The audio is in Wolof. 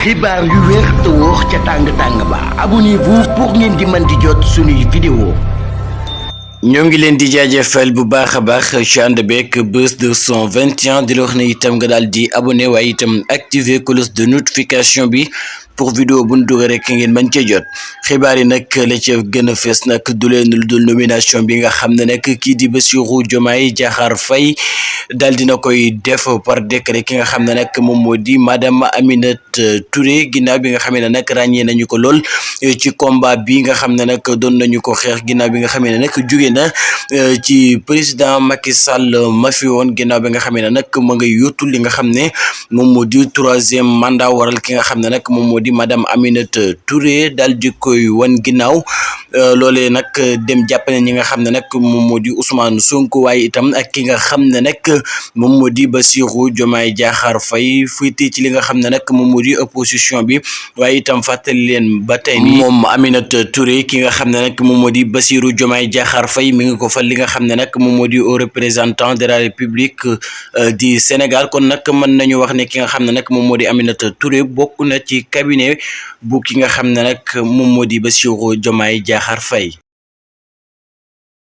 xibaar yu wér te wóor ca tàng ba abonnez-vous pour ngeen di mën di jot suñuy vidéo. ñoo ngi leen di jaajëfal bu baax a baax ci ànd beeg Buzz 221 di la wax ne itam nga daal di abonné waaye itam activer cloche de notification bi pour vidéo bu ñu dugal rek ngeen mën cee jot xibaar yi nag la ca gën a fees nag du leen lu dul nomination bi nga xam ne nag kii di Bassirou Diomaye Diakhar Faye daal dina koy def par décret ki nga xam ne nag moom moo di madame Aminata Touré ginnaaw bi nga xam ne nag ràññee nañu ko lool ci combat bi nga xam ne nag doon nañu ko xeex ginnaaw bi nga xam ne nag jóge na ci président Macky Sall ma fi woon ginnaaw bi nga xam ne nag ma ngay yóotu li nga xam ne moom moo di troisième mandat waral ki nga xam ne nag moom moo di madame Aminata Touré daal di koy wan ginnaaw loolee nag dem jàppale ñi nga xam ne nag moom moo di Ousmane Sonko waaye itam ak ki nga xam ne nag moom moo di Bassirou Diomaye Diakhar Faye fuite ci li nga xam ne nag moom moo di opposition bi waaye itam fàttali leen ba tey ni moom Aminata Touré ki nga xam ne nag moom moo di Bassirou Diomaye Diakhar Faye mi ngi ko fal li nga xam ne nag moom moo di au représentant de la République du Sénégal kon nag mën nañu wax ne ki nga xam ne nag moom moo di Aminata Touré bokk na ci cabinet bu ki nga xam ne nag moom moo di Bassirou Diomaye Diakhar Faye